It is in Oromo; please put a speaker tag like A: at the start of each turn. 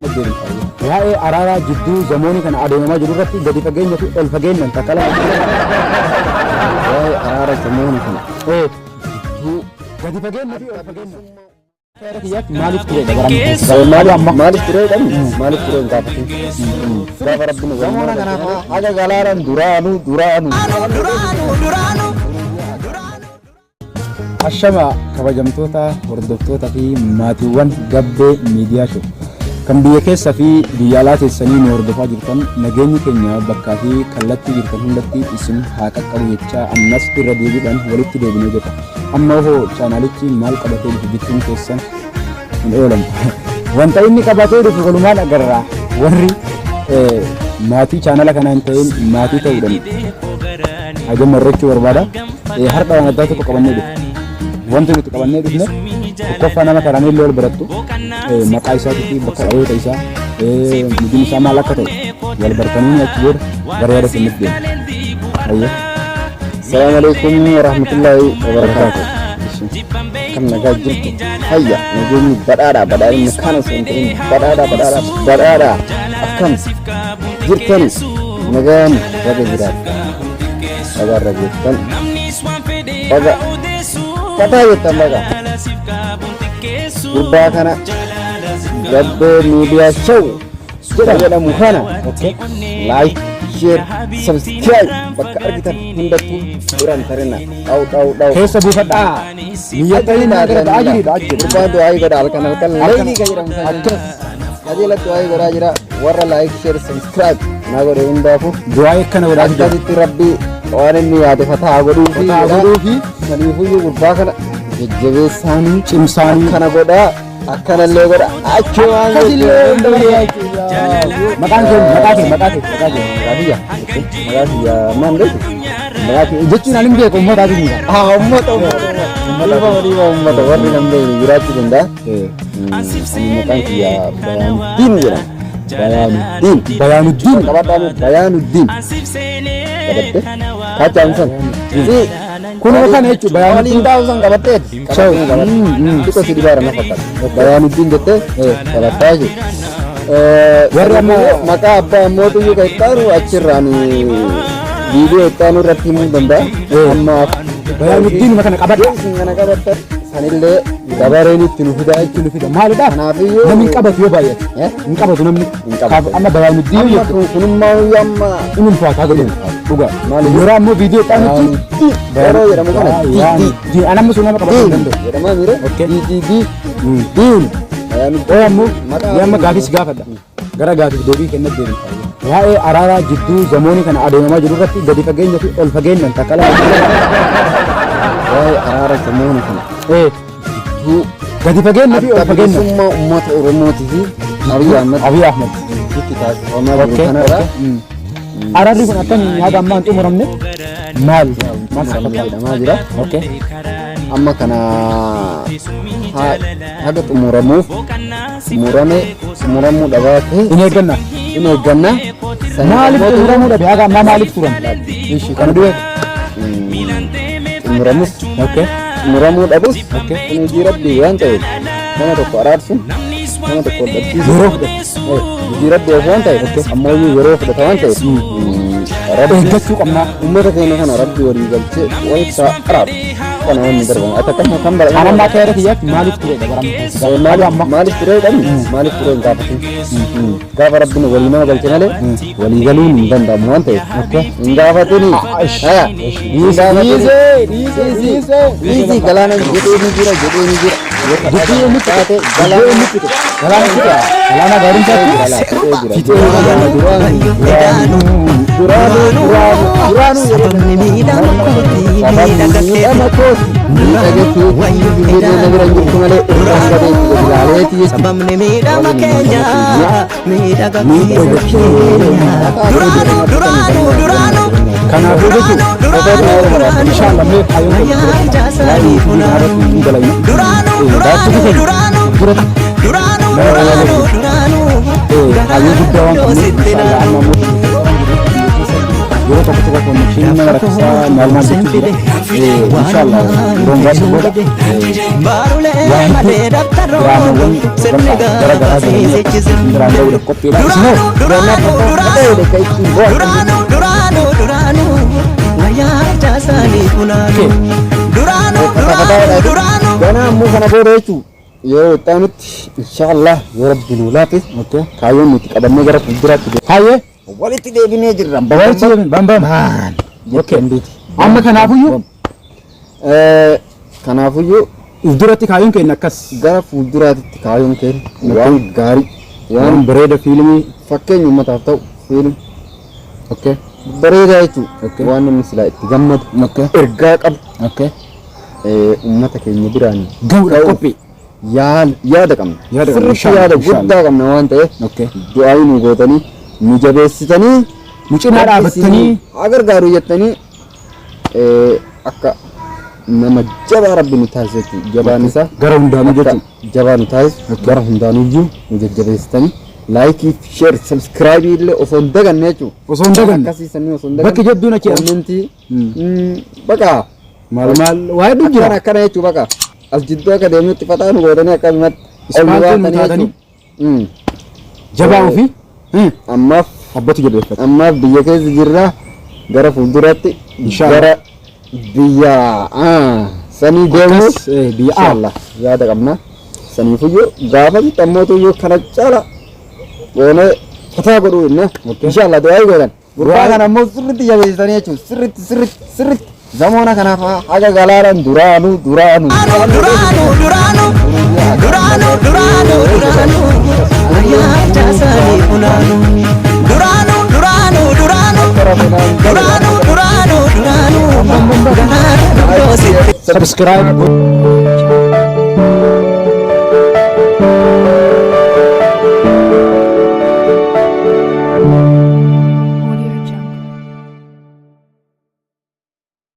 A: Waa'ee araaraa jidduu zamoonii kana adeemamaa jiru irratti gadi fageenya fi ol fageenyaan takka lama.
B: Waa'ee araara zamoona kana
A: jidduu gadi fageenya fi ol fageenya. Maaliif ture bara
B: maaliif amma maaliif ture jedhamu maaliif ture hin gaafatin gaafa rabbiin
A: zamoona kanaaf haga galaanan duraanuu duraanuu. Ashama kabajamtoota hordoftoota fi maatiiwwan Gabbee Miidiyaa Show kan biyya keessa fi biyya alaa teessanii nu hordofaa jirtan, nageenyi keenya bakkaa fi kallattii jirtan hundatti isin haa qaqqabu jechaa, ammas irra deebiidhaan walitti deebinee jirra. Amma hoo chaanaalichi maal qabatee dhufe jechuun keessan hin oolamu. Wanta inni qabatee dhufe walumaan agarra. Warri maatii chaanala kanaa hin ta'in maatii ta'uudhaan hagam marrachuu barbaada. Har'a waan addaa tokko qabannee dhufne. Wanti nuti qabannee dhufne tokkoffaa nama karaan illee wal barattu, maqaa isaatii fi bakka dhaloota isaa, hojiin isaa maal akka ta'e wal bartanii achi booda gara yaada kennuuf deema. Ayyee.
B: Salaamu alaikum warahmatullahi wabarakatuh. Kan nagaa jirtu hayya, nageenyi badhaadha, badhaadhinni kana osoo hin ta'in badhaadha, badhaadha, badhaadha. Akkam jirtani? Nagaan baga jiraattan, baga irra geettan, baga fataa jettan, baga gurbaa kana Gabbee Miidiyaa Show jedhamu kana like, share, subscribe bakka argitan hundattuu biran tarina dhaw dhaw dhaw.
A: Keessa buufadhaa. Biyya ta'in gara ta'aa jiriidha achi.
B: Gurbaan du'aa godha halkan halkan leeylii kan jedhamu sana.
A: Akkas.
B: Qajeelatti du'aa godhaa jira. Warra like, share, subscribe naa godhe hundaafuu
A: Du'aa akkana godhaa jira.
B: Akkasitti rabbi waan inni yaade fataa godhuu fi
A: Fataa godhuu fi
B: saniifuyyuu gurbaa kana jajjabeessaanii
A: cimsaanii
B: akkana godhaa, akkanallee godha, achumaan.
A: Akkasillee hunda jechuudha. Maqaan kee, maqaa kee, maqaa kee, maqaa kee.
B: Maqaa kiyya, maqaa kiyya maal beeku?
A: Maqaa kee jechuun ani hin beeku, uummataatu jira.
B: Ah, ummata, ummata, dhiiba, dhiiba, ummata warri nan beekne jiraachuu danda'a. Ani maqaan kiyya Bayaanuddiin jedhama. Bayaanuddiin.
A: Bayaanuddiin.
B: Qabadhaan Bayaanuddiin. Qabatte? Kaachaan san. Si.
A: Kunoo kana jechuun Bayaanuddiin.
B: Waliin taa'u san qabatteeti.
A: Shaw.
B: Qabattee qabatte. Xiqqoo si dhibaara na fakkaata. Bayaanuddiin jettee qabattaa jechuudha.
A: Warri amma-
B: Maqaa abbaa ammootu kan itti aanu achirraan viidiyoo itti aanu irratti himuu danda'a. Ammaaf
A: Bayaanuddiin kana qabadha.
B: Yoo isin kana qabattan sanillee dabareen itti nu fidaa
A: Itti nu fida. Maalidhaaf?
B: Kanaafiyyuu
A: Namni hin qabatu yoo baay'ate.
B: Eh?
A: Hin qabatu namni.
B: Hin qabatu.
A: Kaaf amma Bayaanuddiin
B: Amma
A: jettu.
B: kunummaa amma
A: Inni ulfaataa godhu. Dhugaa.
B: Maali?
A: Yeroo ammoo viidiyoo itti aanutti.
B: Yeroo jedhamu kana
A: Bayaanuddiin. Ani amma sun nama qabatu hin danda'u.
B: jedhamaa mire.
A: Okay.
B: D D D Diin.
A: Oo ammoo
B: Maqaa
A: mee amma gaafis gaafadha. Gara gaafiif deebii kennat deebiin. Waa'ee araaraa jidduu zamoonii kana adeemamaa jiru irratti gadi fageenya fi ol fageenyaan takka lama.
B: Waa'ee araara zamoona kana jidduu
A: Gadi fageenya fi ol
B: adda
A: fageenya.
B: bilisummaa uummata Oromootii fi Abiy Ahmed
A: Abiy Ahmed.
B: gidduutti taasifamaa jiru kanarra
A: Araarri kun akkamiin haga ammaa hin xumuramne? Maal? Maal si fakkaata?
B: jedhamaa jira.
A: Okay.
B: Amma kana haga xumuramuuf xumurame xumuramuu dhabaate
A: Hin eegganna.
B: hin eegganna.
A: Maaliif xumuramuu dhabe? Haga ammaa maaliif turan? Ishi kana du'e.
B: Xumuramus xumuramuu dhabus kun hojii rabbii waan ta'eef, nama tokko araarsuun, nama tokko wal dhabsiisuun
A: Yeroo fudhata.
B: Hojii rabbii of waan ta'eef, ammoo yeroo fudhata waan ta'eef, rabbi
A: Eeggachuu qabnaa.
B: Uummata keenya kana rabbi walii galchee walitti araaru kana wanni darban ati akkam kan bara
A: Kan amma akka yaada kiyyaatti maaliif ture bara
B: Maaliif, maaliif ture dhabni maaliif ture hin gaafatin. Gaafa rabbiin walii nama galche malee walii galuun hin danda'amu waan ta'eef hin gaafatini. Hin gaafatini.
A: Dhiisee, dhiisee.
B: Dhiisii, galaana jedhee ni jira, jedhee ni jira.
A: Dubbii inni fixe.
B: Taate
A: Dubbii inni fixe. Galaana fixe. Galaana gaariin taate.
B: Fixee jira. Duraanuu, duraanuu, duraanuu.
C: Sababni miidhama kooti miidhaga
B: Miidhama kooti miidhaga keetii biyya na bira hin jirtu malee irraan gadeetti gadi ilaaleeti jechuudha.
C: Sababni miidhama keenya miidhaga keenya. Duraanuu, duraanuu, duraanuu.
A: Kanaafuu jechuun
C: Duraanuu, duraanuu.
A: inshallah mee kaayyoon
C: Wayyaa ijaasaanii funaanuu.
A: hin dalagna.
C: Duraanuu, duraanuu, duraanuu.
A: Duratti
C: Duraanuu, duraanuu, duraanuu.
A: kaayyoo guddaa waan qabnuuf
C: Sitti
A: inshallah
C: naanuu.
A: amma immoo yeroo Yeroo tokko tokko connection nama rakkisaa maal maal jechuu jira. Inshallah yeroo muraasa booda
C: Baarulee malee dabtaroo
A: diraamawwan
C: sirni
A: gara garaa
C: gaafa
A: galanii
C: seechise.
A: biraan ga'uudhaaf qophiidha. Isinoo
C: Duraanuu duraanuu
B: Duraanuu.
C: duraanuu duraanuu duraanuu wayyaa harcaasaanii funaanuu. Duraanuu duraanuu duraanuu.
B: Ganaa ammoo kana booda jechuun yeroo itti aanutti inshaallah yoo rabbi nuu laafe
A: Okay.
B: kaayyoon nuti qabannee gara fuulduraatti deemna.
A: Hayyee.
B: Walitti deebinee jirra.
A: Walitti deebine bam bam.
B: Okay.
A: Amma kanaafuyyuu
B: Kanaafuyyuu
A: duratti kaayyoon keenya akkas.
B: Gara fuulduraatti kaayyoon keenya waan gaarii
A: waan
B: waan
A: bareeda fiilmii
B: fakkeenya uummataaf ta'u fiilm
A: Okay.
B: bareedaa jechuudha.
A: Okay.
B: Waan namni silaa itti gammadu
A: Okay.
B: ergaa qabu
A: Okay.
B: uummata keenya biraan
A: Ga'uudhaaf qophii.
B: Yaada qabna.
A: Yaada qabna,
B: Sirriitti
A: inshallah,
B: yaada
A: inshallah.
B: guddaa qabna waan ta'eef
A: Okay.
B: du'aa nu gootanii nu jabeessitanii
A: Nu cinaa dhaabattanii
B: haa gargaaru jettanii akka nama jabaa rabbi nu taasisu jechuudha. Jabaan isaa
A: gara hundaanuu
B: akka
A: jechuudha.
B: jabaa nu taasisu gara hundaanuyyuu nu jajjabeessitanii like, share, subscribe illee osoo hin daganne jechuudha.
A: Osoo hin daganne.
B: Akkasii sanii osoo hin daganne.
A: Bakki jabduun achi
B: Comment baqa
A: Maal maal waa hedduu
B: akkana
A: jira.
B: akkana jechuu baqa as jidduu akka deemnutti faxaa nu gootanii akkasumatti ol nu
A: Ispaaltii nu
B: baatanii
A: taatanii
B: jechuudha.
A: Jabaa ofii
B: Ammaaf
A: abbatu jabeeffata.
B: Ammaaf biyya keessa jirra, gara fuulduraatti
A: Inshallah.
B: gara biyya sanii deemuuf
A: Akkas biyya A.
B: inshallah yaada qabna. Saniifuyyuu gaafasitti ammootuyyuu kana caala goonee fataa godhuu inna inshallah du'aa godhan. Gurbaa kana ammoo sirriitti jabeessitanii jechuudha. Sirriitti sirriitti sirriitti zamoona kanaaf haga galaalaan duraanuu duraanuu.
C: Duraanuu duraanuu duraanuu duraanuu duraanuu wayyaa harcaasaanii funaanuu. Duraanuu duraanuu duraanuu duraanuu duraanuu duraanuu garaadha dhoositti.
A: Subscribe.